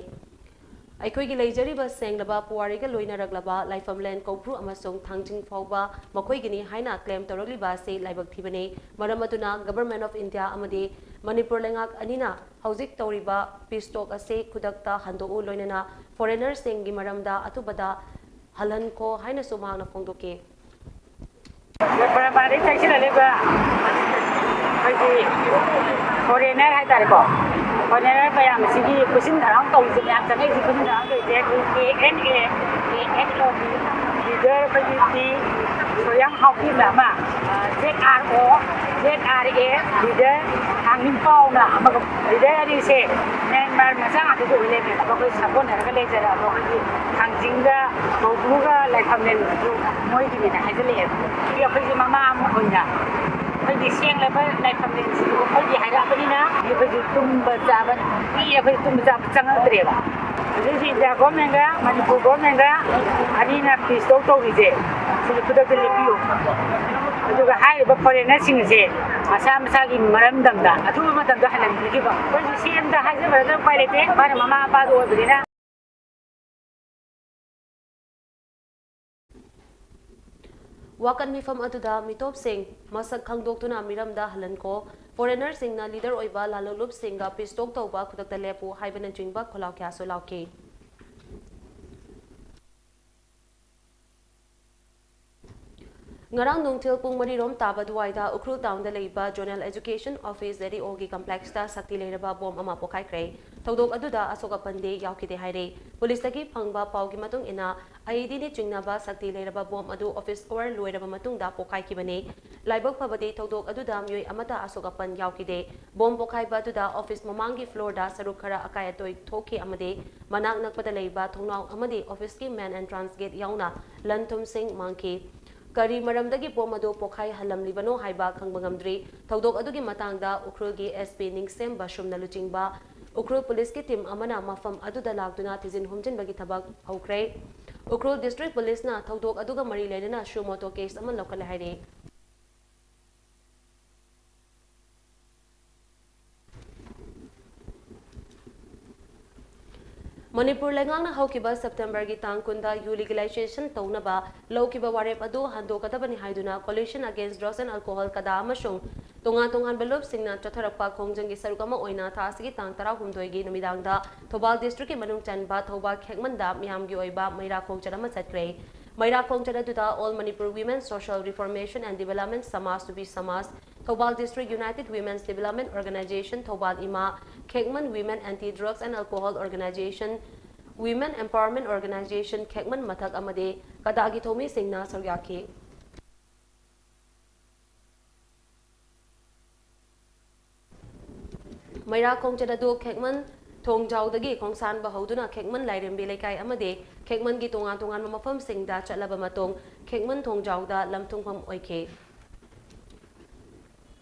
ꯑꯩꯈꯣꯏꯒꯤ ꯂꯩꯖꯔꯤꯕ ꯁꯦꯡꯂꯕ ꯄꯨꯋꯥꯔꯤꯒ ꯂꯣꯏꯅꯔꯛꯂꯕ ꯂꯥꯏꯐꯝꯂꯦꯟ ꯀꯧꯕ꯭ꯔꯨ ꯑꯃꯁꯨꯡ ꯊꯥꯡꯖꯤꯡ ꯐꯥꯎꯕ ꯃꯈꯣꯏꯒꯤꯅꯤ ꯍꯥꯏꯅ ꯀ꯭ꯂꯦꯝ ꯇꯧꯔꯛꯂꯤꯕ ꯑꯁꯤ ꯂꯥꯏꯕꯛ ꯊꯤꯕꯅꯤ꯫ ꯃꯔꯝ ꯑꯗꯨꯅ Government of India ꯑꯃꯗꯤ ꯃꯅꯤꯄꯨꯔ ꯂꯩꯉꯥꯛ ꯑꯅꯤꯅ ꯍꯧꯖꯤꯛ ꯇꯧꯔꯤꯕ ꯄꯤꯁ ꯇꯣꯛ ꯑꯁꯤ ꯈꯨꯗꯛꯇ ꯍꯟꯗꯣꯛꯎ, ꯂꯣꯏꯅꯅ ꯐꯣꯔꯦꯅꯔꯁꯤꯡꯒꯤ ꯃꯔꯝꯗ ꯑꯊꯨꯕꯗ ꯍꯜꯍꯟꯈꯣ ꯍꯥꯏꯅꯁꯨ ꯃꯍꯥꯛꯅ ꯐꯣꯡꯗꯣꯛꯈꯤ꯫ ꯕꯔꯃꯥꯗꯒꯤ ꯆꯪꯁꯤꯜꯂꯛꯂꯤꯕ ꯑꯩꯈꯣꯏꯒꯤ ꯐꯣꯔꯦꯅꯔ ꯍꯥꯏꯇꯥꯔꯦꯀꯣ, ꯐꯣꯔꯦꯅꯔ ꯃꯌꯥꯝ ꯑꯁꯤꯒꯤ ꯈꯨꯠꯁꯤꯟ ꯊꯧꯔꯥꯡ ꯇꯧꯔꯤꯁꯦ, ꯃꯌꯥꯝ ꯆꯪꯉꯛꯏꯁꯦ, ꯈꯨꯠꯁꯤꯟ ꯊꯧꯔꯥꯡ ꯇꯧꯔꯤꯁꯦ ꯑꯩꯈꯣꯏ ꯀꯦ N A, K N O ꯒꯤ ꯂꯤꯗꯔ ꯑꯩꯈꯣꯏꯒꯤ ꯄꯤ ꯁꯣꯌꯥꯡ ꯍꯥꯎꯀꯤꯞꯅ ꯑꯃ, Z R O, Z R A leader ꯊꯥꯡꯅꯤꯡꯄꯥꯎꯅ ꯑꯃꯒ, ꯂꯤꯗꯔ ꯑꯅꯤꯁꯦ ꯃ꯭ꯌꯥꯟꯃꯥꯔ ꯃꯆꯥ ꯉꯥꯛꯇꯁꯨ ꯑꯣꯏ ꯂꯩꯔꯝꯃꯦ꯫ ꯑꯗꯣ ꯑꯩꯈꯣꯏ ꯁꯥꯒꯣꯟꯅꯔꯒ ꯂꯩꯖꯔꯛꯑꯕ ꯑꯩꯈꯣꯏꯒꯤ ꯊꯥꯡꯖꯤꯡꯒ ꯀꯧꯕ꯭ꯔꯨꯒ ꯂꯥꯏꯐꯝꯂꯦꯟꯗꯨꯁꯨ ꯃꯣꯏꯒꯤꯅꯦꯅ ꯍꯥꯏꯖꯤꯜꯂꯛꯑꯦꯕ꯫ ꯑꯗꯒꯤ ꯑꯩꯈꯣꯏꯒꯤ ꯃꯃꯥ ꯑꯃ ꯑꯣꯏꯅ ꯑꯩꯈꯣꯏꯒꯤ ꯁꯦꯡꯂꯕ ꯂꯥꯏꯐꯝꯂꯦꯟꯁꯤꯕꯨ ꯑꯩꯈꯣꯏꯒꯤ ꯍꯥꯏꯔꯛꯑꯕꯅꯤꯅ ꯑꯩꯈꯣꯏꯒꯤ ꯇꯨꯝꯕ ꯆꯥꯕ, ꯀꯨꯏꯔꯦ ꯑꯩꯈꯣꯏ ꯇꯨꯝꯕ ꯆꯥꯕ ꯆꯪꯉꯛꯇ꯭ꯔꯦꯕ꯫ ꯍꯧꯖꯤꯛ ꯍꯧꯖꯤꯛ ꯏꯟꯗꯤꯌꯥ ꯒꯣꯔꯃꯦꯟꯒ ꯃꯅꯤꯄꯨꯔ ꯒꯣꯔꯃꯦꯟꯒ ꯑꯅꯤꯅ ꯄꯤꯁ ꯇꯣꯛ ꯇꯧꯔꯤꯁꯦ, ꯁꯤꯁꯦ ꯈꯨꯗꯛꯇ ꯂꯦꯞꯄꯤꯌꯨ꯫ ꯑꯗꯨꯒ ꯍꯥꯏꯔꯤꯕ ꯐꯣꯔꯦꯅꯔꯁꯤꯡꯁꯦ ꯃꯁꯥ ꯃꯁꯥꯒꯤ ꯃꯔꯝꯗꯝꯗ ꯑꯊꯨꯕ ꯃꯇꯝꯗ ꯍꯜꯍꯟꯕꯤꯈꯤꯕ꯫ ꯑꯩꯈꯣꯏꯁꯨ ꯁꯤ ꯑꯦꯝꯗ ꯍꯥꯏꯖꯕꯗ ꯎꯄꯥꯏ ꯂꯩꯇꯦ, ꯃꯥꯅ ꯃꯃꯥ ꯃꯄꯥꯗꯣ ꯑꯣꯏꯕꯅꯤꯅ꯫ ꯋꯥꯀꯠ ꯃꯤꯐꯝ ꯑꯗꯨꯗ ꯃꯤꯇꯣꯞꯁꯤꯡ ꯃꯁꯛ ꯈꯪꯗꯣꯛꯇꯨꯅ ꯃꯤꯔꯝꯗ ꯍꯜꯍꯟꯈꯣ, ꯐꯣꯔꯦꯅꯔꯁꯤꯡꯅ ꯂꯤꯗꯔ ꯑꯣꯏꯕ ꯂꯥꯜꯍꯧꯂꯨꯞꯁꯤꯡꯒ ꯄꯤꯁ ꯇꯣꯛ ꯇꯧꯕ ꯈꯨꯗꯛꯇ ꯂꯦꯞꯄꯨ ꯍꯥꯏꯕꯅꯆꯤꯡꯕ ꯈꯣꯜꯂꯥꯎ ꯀꯌꯥꯁꯨ ꯂꯥꯎꯈꯤ꯫ ꯉꯔꯥꯡ ꯅꯨꯡꯊꯤꯜ ꯄꯨꯡ ꯃꯔꯤ ꯔꯣꯝ ꯇꯥꯕ ꯑꯗꯨꯋꯥꯏꯗ ꯎꯈ꯭ꯔꯨꯜ ꯇꯥꯎꯟꯗ ꯂꯩꯕ Zonal Education Office, ZEO ꯒꯤ complexꯇ ꯁꯛꯇꯤ ꯂꯩꯔꯕ ꯕꯣꯝ ꯑꯃ ꯄꯣꯈꯥꯏꯈ꯭ꯔꯦ꯫ ꯊꯧꯗꯣꯛ ꯑꯗꯨꯗ ꯑꯁꯣꯛ ꯑꯄꯟꯗꯤ ꯌꯥꯎꯈꯤꯗꯦ ꯍꯥꯏꯔꯦ꯫ ꯄꯨꯂꯤꯁꯇꯒꯤ ꯐꯪꯕ ꯄꯥꯎꯒꯤ ꯃꯇꯨꯡ ꯏꯟꯅ, IEDꯅ ꯆꯤꯡꯅꯕ ꯁꯛꯇꯤ ꯂꯩꯔꯕ ꯕꯣꯝ ꯑꯗꯨ office hour ꯂꯣꯏꯔꯕ ꯃꯇꯨꯡꯗ ꯄꯣꯈꯥꯏꯈꯤꯕꯅꯤ꯫ ꯂꯥꯏꯕꯛ ꯐꯕꯗꯤ ꯊꯧꯗꯣꯛ ꯑꯗꯨꯗ ꯃꯤꯑꯣꯏ ꯑꯃꯠꯇ ꯑꯁꯣꯛ ꯑꯄꯟ ꯌꯥꯎꯈꯤꯗꯦ꯫ ꯕꯣꯝ ꯄꯣꯈꯥꯏꯕ ꯑꯗꯨꯗ office ꯃꯃꯥꯡꯒꯤ floorꯗ ꯁꯔꯨꯛ ꯈꯔ ꯑꯀꯥꯏ ꯑꯇꯣꯏ ꯊꯣꯛꯈꯤ ꯑꯃꯗꯤ ꯃꯅꯥꯛ ꯅꯛꯄꯗ ꯂꯩꯕ ꯊꯣꯡꯅꯥꯎ ꯑꯃꯗꯤ officeꯀꯤ main entrance gate ꯌꯥꯎꯅ ꯂꯟ ꯊꯨꯝꯁꯤꯡ ꯃꯥꯡꯈꯤ꯫ ꯀꯔꯤ ꯃꯔꯝꯗꯒꯤ ꯕꯣꯝ ꯑꯗꯨ ꯄꯣꯈꯥꯏꯍꯜꯂꯝꯂꯤꯕꯅꯣ ꯍꯥꯏꯕ ꯈꯪꯕ ꯉꯝꯗ꯭ꯔꯤ꯫ ꯊꯧꯗꯣꯛ ꯑꯗꯨꯒꯤ ꯃꯇꯥꯡꯗ ꯎꯈ꯭ꯔꯨꯜꯒꯤ SP ꯅꯤꯡꯁꯦꯝ ꯕꯁ꯭ꯔꯨꯝꯅ ꯂꯨꯆꯤꯡꯕ ꯎꯈ꯭ꯔꯨꯜ ꯄꯨꯂꯤꯁꯀꯤ team ꯑꯃꯅ ꯃꯐꯝ ꯑꯗꯨꯗ ꯂꯥꯛꯇꯨꯅ ꯊꯤꯖꯤꯟ ꯍꯨꯝꯖꯤꯟꯕꯒꯤ ꯊꯕꯛ ꯍꯧꯈ꯭ꯔꯦ꯫ ꯎꯈ꯭ꯔꯨꯜ district ꯄꯨꯂꯤꯁꯅ ꯊꯧꯗꯣꯛ ꯑꯗꯨꯒ ꯃꯔꯤ ꯂꯩꯅꯅ suo moto case ꯑꯃ ꯂꯧꯈꯠꯂꯦ ꯍꯥꯏꯔꯤ꯫ ꯃꯅꯤꯄꯨꯔ ꯂꯩꯉꯥꯛꯅ ꯍꯧꯈꯤꯕ Septemberꯒꯤ ꯇꯥꯡ ꯀꯨꯟꯗ ꯌꯨ legalization ꯇꯧꯅꯕ ꯂꯧꯈꯤꯕ ꯋꯥꯔꯦꯞ ꯑꯗꯨ ꯍꯟꯗꯣꯛꯀꯗꯕꯅꯤ ꯍꯥꯏꯗꯨꯅ Coalition Against Drugs and Alcohol, ꯀꯗꯥ, ꯑꯃꯁꯨꯡ ꯇꯣꯉꯥꯟ ꯇꯣꯉꯥꯟꯕ ꯂꯨꯞꯁꯤꯡꯅ ꯆꯠꯊꯔꯛꯄ ꯈꯣꯡꯖꯪꯒꯤ ꯁꯔꯨꯛ ꯑꯃ ꯑꯣꯏꯅ ꯊꯥ ꯑꯁꯤꯒꯤ ꯇꯥꯡ ꯇꯔꯥꯍꯨꯝꯗꯣꯏꯒꯤ ꯅꯨꯃꯤꯗꯥꯡꯗ ꯊꯧꯕꯥꯜ districtꯀꯤ ꯃꯅꯨꯡ ꯆꯟꯕ ꯊꯧꯕꯥꯜ ꯈꯦꯛꯃꯟꯗ ꯃꯤꯌꯥꯝꯒꯤ ꯑꯣꯏꯕ ꯃꯩꯔꯥ ꯈꯣꯡꯆꯠ ꯑꯃ ꯆꯠꯈ꯭ꯔꯦ꯫ ꯃꯩꯔꯥ ꯈꯣꯡꯆꯠ ꯑꯗꯨꯗ All Manipur Women Social Reformation and Development Samaj, ꯁꯨꯕꯤ ꯁꯃꯥꯖ, Thoubal District United Women's Development Organization, Thoubal ꯏꯃꯥ, ꯈꯦꯛꯃꯟ Women Anti Drugs and Alcohol Organization, Women Empowerment Organization, ꯈꯦꯛꯃꯟ ꯃꯊꯛ ꯑꯃꯗꯤ ꯀꯗꯥꯒꯤ ꯊꯧꯃꯤꯁꯤꯡꯅ ꯁꯔꯨꯛ ꯌꯥꯈꯤ꯫ ꯃꯩꯔꯥ ꯈꯣꯡꯆꯠ ꯑꯗꯨ ꯈꯦꯛꯃꯟ ꯊꯣꯡꯖꯥꯎꯗꯒꯤ ꯈꯣꯡꯁꯥꯟꯕ ꯍꯧꯗꯨꯅ ꯈꯦꯛꯃꯟ ꯂꯥꯏꯔꯦꯝꯕꯤ ꯂꯩꯀꯥꯏ ꯑꯃꯗꯤ ꯈꯦꯛꯃꯟꯒꯤ ꯇꯣꯉꯥꯟ ꯇꯣꯉꯥꯟꯕ ꯃꯐꯝꯁꯤꯡꯗ ꯆꯠꯂꯕ ꯃꯇꯨꯡ ꯈꯦꯛꯃꯟ ꯊꯣꯡꯖꯥꯎꯗ ꯂꯝꯊꯨꯡꯐꯝ ꯑꯣꯏꯈꯤ꯫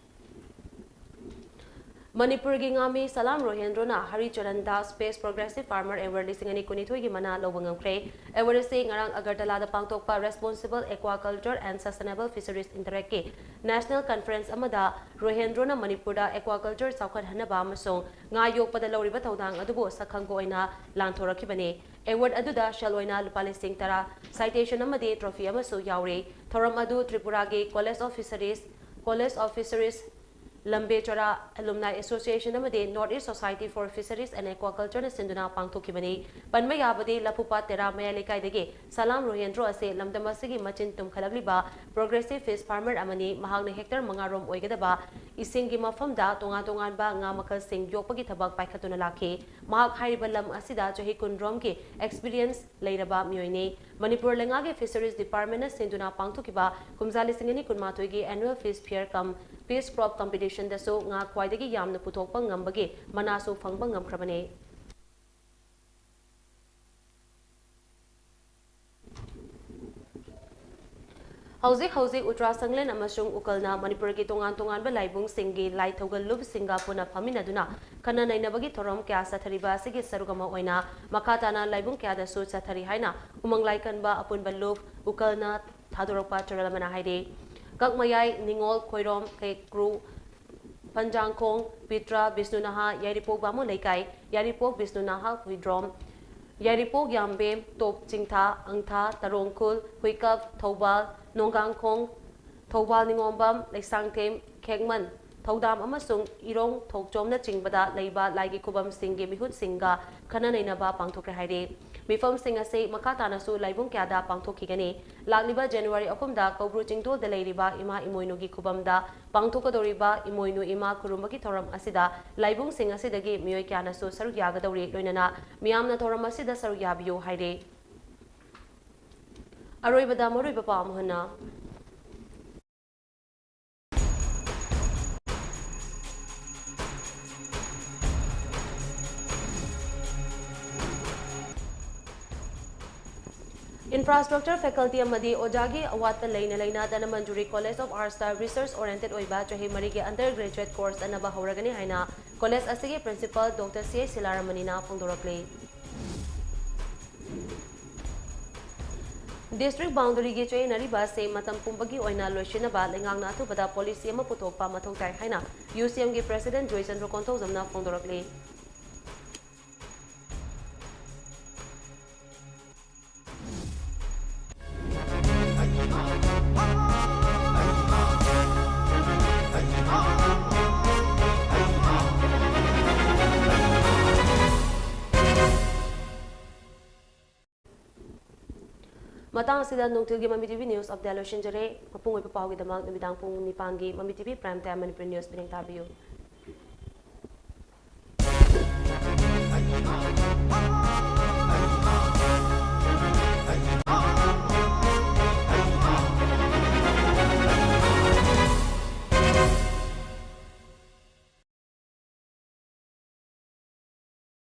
ꯃꯅꯤꯄꯨꯔꯒꯤ ꯉꯥꯃꯤ ꯁꯂꯥꯝ ꯔꯣꯍꯦꯟꯗ꯭ꯔꯣꯅ ꯍꯔꯤꯆꯔꯟ Das Best Progressive Farmer Award ꯂꯤꯁꯤꯡ ꯑꯅꯤ ꯀꯨꯟꯅꯤꯊꯣꯏꯒꯤ ꯃꯅꯥ ꯂꯧꯕ ꯉꯝꯈ꯭ꯔꯦ꯫ Award ꯑꯁꯤ ꯉꯔꯥꯡ ꯑꯒꯔꯇꯂꯥꯗ ꯄꯥꯡꯊꯣꯛꯄ Responsible Aquaculture and Sustainable Fisheries Interactꯀꯤ National Conference ꯑꯃꯗ ꯔꯣꯍꯦꯟꯗ꯭ꯔꯣꯅ ꯃꯅꯤꯄꯨꯔꯗ aquaculture ꯆꯥꯎꯈꯠꯍꯟꯅꯕ ꯑꯃꯁꯨꯡ ꯉꯥ ꯌꯣꯛꯄꯗ ꯂꯧꯔꯤꯕ ꯊꯧꯗꯥꯡ ꯑꯗꯨꯕꯨ ꯁꯛꯈꯪꯕ ꯑꯣꯏꯅ ꯂꯥꯟꯊꯣꯔꯛꯈꯤꯕꯅꯤ꯫ Award ꯑꯗꯨꯗ ꯁꯦꯜ ꯑꯣꯏꯅ ꯂꯨꯄꯥ ꯂꯤꯁꯤꯡ ꯇꯔꯥ, citation ꯑꯃꯗꯤ trophy ꯑꯃꯁꯨ ꯌꯥꯎꯔꯤ꯫ ꯊꯧꯔꯝ ꯑꯗꯨ ꯇ꯭ꯔꯤꯄꯨꯔꯥꯒꯤ College of Fisheries, College of Fisheries, ꯂꯝꯕꯦ ꯆꯣꯔꯥ ꯑꯦꯂꯨꯝꯅꯥꯏ ꯑꯦꯁꯣꯁꯤꯌꯦꯁꯟ ꯑꯃꯗꯤ North East Society for Fisheries and Aquaculture ꯅ ꯁꯤꯟꯗꯨꯅ ꯄꯥꯡꯊꯣꯛꯈꯤꯕꯅꯤ꯫ ꯄꯟꯕ ꯌꯥꯕꯗꯤ, ꯂꯐꯨꯄꯥꯠ ꯇꯦꯔꯥ ꯃꯌꯥꯏ ꯂꯩꯀꯥꯏꯗꯒꯤ ꯁꯂꯥꯝ ꯔꯣꯍꯦꯟꯗ꯭ꯔꯣ ꯑꯁꯤ ꯂꯝꯗꯝ ꯑꯁꯤꯒꯤ ꯃꯆꯤꯟ ꯇꯨꯝꯈꯠꯂꯛꯂꯤꯕ progressive fish farmer ꯑꯃꯅꯤ꯫ ꯃꯍꯥꯛꯅ ꯍꯦꯛꯇꯔ ꯃꯉꯥ ꯔꯣꯝ ꯑꯣꯏꯒꯗꯕ ꯏꯁꯤꯡꯒꯤ ꯃꯐꯝꯗ ꯇꯣꯉꯥꯟ ꯇꯣꯉꯥꯟꯕ ꯉꯥ ꯃꯈꯜꯁꯤꯡ ꯌꯣꯛꯄꯒꯤ ꯊꯕꯛ ꯄꯥꯏꯈꯠꯇꯨꯅ ꯂꯥꯛꯈꯤ꯫ ꯃꯍꯥꯛ ꯍꯥꯏꯔꯤꯕ ꯂꯝ ꯑꯁꯤꯗ ꯆꯍꯤ ꯀꯨꯟ ꯔꯣꯝꯒꯤ experience ꯂꯩꯔꯕ ꯃꯤꯑꯣꯏꯅꯤ꯫ ꯃꯅꯤꯄꯨꯔ ꯂꯩꯉꯥꯛꯀꯤ Fisheries Department ꯅ ꯁꯤꯟꯗꯨꯅ ꯄꯥꯡꯊꯣꯛꯈꯤꯕ ꯀꯨꯝꯖꯥ ꯂꯤꯁꯤꯡ ꯑꯅꯤ ꯀꯨꯟꯃꯥꯊꯣꯏꯒꯤ Annual Fish Fair cum Fish Crop Competition ꯗꯁꯨ ꯉꯥ ꯈ꯭ꯋꯥꯏꯗꯒꯤ ꯌꯥꯝꯅ ꯄꯨꯊꯣꯛꯄ ꯉꯝꯕꯒꯤ ꯃꯅꯥꯁꯨ ꯐꯪꯕ ꯉꯝꯈ꯭ꯔꯕꯅꯤ꯫ ꯍꯧꯖꯤꯛ ꯍꯧꯖꯤꯛ ꯎꯇ꯭ꯔꯥ ꯁꯪꯂꯦꯟ ꯑꯃꯁꯨꯡ ꯎꯀꯜꯅ ꯃꯅꯤꯄꯨꯔꯒꯤ ꯇꯣꯉꯥꯟ ꯇꯣꯉꯥꯟꯕ ꯂꯥꯏꯕꯨꯡꯁꯤꯡꯒꯤ ꯂꯥꯏ ꯊꯧꯒꯜ ꯂꯨꯞꯁꯤꯡꯒ ꯄꯨꯟꯅ ꯐꯝꯃꯤꯟꯅꯗꯨꯅ ꯈꯟꯅ ꯅꯩꯅꯕꯒꯤ ꯊꯧꯔꯝ ꯀꯌꯥ ꯆꯠꯊꯔꯤꯕ ꯑꯁꯤꯒꯤ ꯁꯔꯨꯛ ꯑꯃ ꯑꯣꯏꯅ ꯃꯈꯥ ꯇꯥꯅ ꯂꯥꯏꯕꯨꯡ ꯀꯌꯥꯗꯁꯨ ꯆꯠꯊꯔꯤ ꯍꯥꯏꯅ ꯎꯃꯪ ꯂꯥꯏ ꯀꯟꯕ ꯑꯄꯨꯟꯕ ꯂꯨꯞ ꯎꯀꯜꯅ ꯊꯥꯗꯣꯔꯛꯄ ꯆꯦꯔꯣꯜ ꯑꯃꯅ ꯍꯥꯏꯔꯤ꯫ ꯀꯛꯃꯌꯥꯏ, ꯅꯤꯉꯣꯜ, ꯈꯣꯏꯔꯣꯝ, ꯀꯩꯀ꯭ꯔꯨ, ꯐꯟꯖꯥꯡꯈꯣꯡ, ꯄꯤꯇ꯭ꯔ, ꯕꯤꯁꯅꯨꯅꯍꯥ, ꯌꯥꯏꯔꯤꯄꯣꯛ ꯕꯥꯃꯣꯟ ꯂꯩꯀꯥꯏ, ꯌꯥꯏꯔꯤꯄꯣꯛ ꯕꯤꯁꯅꯨꯅꯍꯥ ꯍꯨꯏꯗ꯭ꯔꯣꯝ, ꯌꯥꯏꯔꯤꯄꯣꯛ ꯌꯥꯝꯕꯦꯝ, ꯇꯣꯞ ꯆꯤꯡꯊꯥ, ꯑꯪꯊꯥ, ꯇꯔꯣꯡꯈꯨꯜ, ꯍꯨꯏꯀꯞ, ꯊꯧꯕꯥꯜ, ꯅꯣꯡꯒꯥꯡꯈꯣꯡ, ꯊꯧꯕꯥꯜ ꯅꯤꯉꯣꯝꯕꯝ, ꯂꯩꯁꯥꯡꯊꯦꯝ, ꯈꯦꯛꯃꯟ, ꯊꯧꯗꯥꯝ ꯑꯃꯁꯨꯡ ꯏꯔꯣꯡ ꯊꯣꯛꯆꯣꯝꯅꯆꯤꯡꯕꯗ ꯂꯩꯕ ꯂꯥꯏꯒꯤ ꯈꯨꯕꯝꯁꯤꯡꯒꯤ ꯃꯤꯍꯨꯠꯁꯤꯡꯒ ꯈꯟꯅ ꯅꯩꯅꯕ ꯄꯥꯡꯊꯣꯛꯈ꯭ꯔꯦ ꯍꯥꯏꯔꯤ꯫ ꯃꯤꯐꯝꯁꯤꯡ ꯑꯁꯤ ꯃꯈꯥ ꯇꯥꯅꯁꯨ ꯂꯥꯏꯕꯨꯡ ꯀꯌꯥꯗ ꯄꯥꯡꯊꯣꯛꯈꯤꯒꯅꯤ꯫ ꯂꯥꯛꯂꯤꯕ ꯖꯅꯋꯥꯔꯤ ꯑꯍꯨꯝꯗ ꯀꯧꯕ꯭ꯔꯨ ꯆꯤꯡꯗꯣꯜꯗ ꯂꯩꯔꯤꯕ ꯏꯃꯥ ꯏꯃꯣꯏꯅꯨꯒꯤ ꯈꯨꯕꯝꯗ ꯄꯥꯡꯊꯣꯛꯀꯗꯧꯔꯤꯕ ꯏꯃꯣꯏꯅꯨ ꯏꯃꯥ ꯈꯨꯔꯨꯝꯕꯒꯤ ꯊꯧꯔꯝ ꯑꯁꯤꯗ ꯂꯥꯏꯕꯨꯡꯁꯤꯡ ꯑꯁꯤꯗꯒꯤ ꯃꯤꯑꯣꯏ ꯀꯌꯥꯅꯁꯨ ꯁꯔꯨꯛ ꯌꯥꯒꯗꯧꯔꯤ꯫ ꯂꯣꯏꯅꯅ ꯃꯤꯌꯥꯝꯅ ꯊꯧꯔꯝ ꯑꯁꯤꯗ ꯁꯔꯨꯛ ꯌꯥꯕꯤꯌꯨ ꯍꯥꯏꯔꯤ꯫ ꯑꯔꯣꯏꯕꯗ ꯃꯔꯨꯑꯣꯏꯕ ꯄꯥꯎ ꯑꯃꯨꯛ ꯍꯟꯅ꯫ Infrastructure, faculty ꯑꯃꯗꯤ ꯑꯣꯖꯥꯒꯤ ꯑꯋꯥꯠꯄ ꯂꯩꯅ ꯂꯩꯅ ꯙꯅꯃꯟꯖꯨꯔꯤ College of Arts ꯇ research oriented ꯑꯣꯏꯕ ꯆꯍꯤ ꯃꯔꯤꯒꯤ undergraduate course ꯆꯠꯅꯕ ꯍꯧꯔꯒꯅꯤ ꯍꯥꯏꯅ college ꯑꯁꯤꯒꯤ principal Doctor ꯁꯤ ꯑꯩꯆ ꯁꯤꯂꯥꯔꯥꯃꯅꯤꯅ ꯐꯣꯡꯗꯣꯔꯛꯂꯤ꯫ District boundary ꯒꯤ ꯆꯌꯦꯠꯅꯔꯤꯕ ꯑꯁꯤ ꯃꯇꯝ ꯄꯨꯝꯕꯒꯤ ꯑꯣꯏꯅ ꯂꯣꯏꯁꯤꯟꯅꯕ ꯂꯩꯉꯥꯛꯅ ꯑꯊꯨꯕꯗ policy ꯑꯃ ꯄꯨꯊꯣꯛꯄ ꯃꯊꯧ ꯇꯥꯏ ꯍꯥꯏꯅ ꯌꯨ ꯁꯤ ꯑꯦꯝ ꯒꯤ president ꯖꯣꯏꯆꯟꯗ꯭ꯔ ꯀꯣꯟꯊꯧꯖꯝꯅ ꯐꯣꯡꯗꯣꯔꯛꯂꯤ꯫ ꯃꯇꯥꯡ ꯑꯁꯤꯗ ꯅꯨꯡꯊꯤꯜꯒꯤ ꯃꯃꯤ ꯇꯤꯚꯤ ꯅ꯭ꯌꯨꯁ ꯑꯞꯗꯦꯠ ꯂꯣꯏꯁꯤꯟꯖꯔꯦ꯫ ꯃꯄꯨꯡ ꯑꯣꯏꯕ ꯄꯥꯎꯒꯤꯗꯃꯛ ꯅꯨꯃꯤꯗꯥꯡ ꯄꯨꯡ ꯅꯤꯄꯥꯟꯒꯤ ꯃꯃꯤ TV prime time Manipuri news ꯄꯨꯛꯅꯤꯡ ꯊꯥꯕꯤꯌꯨ꯫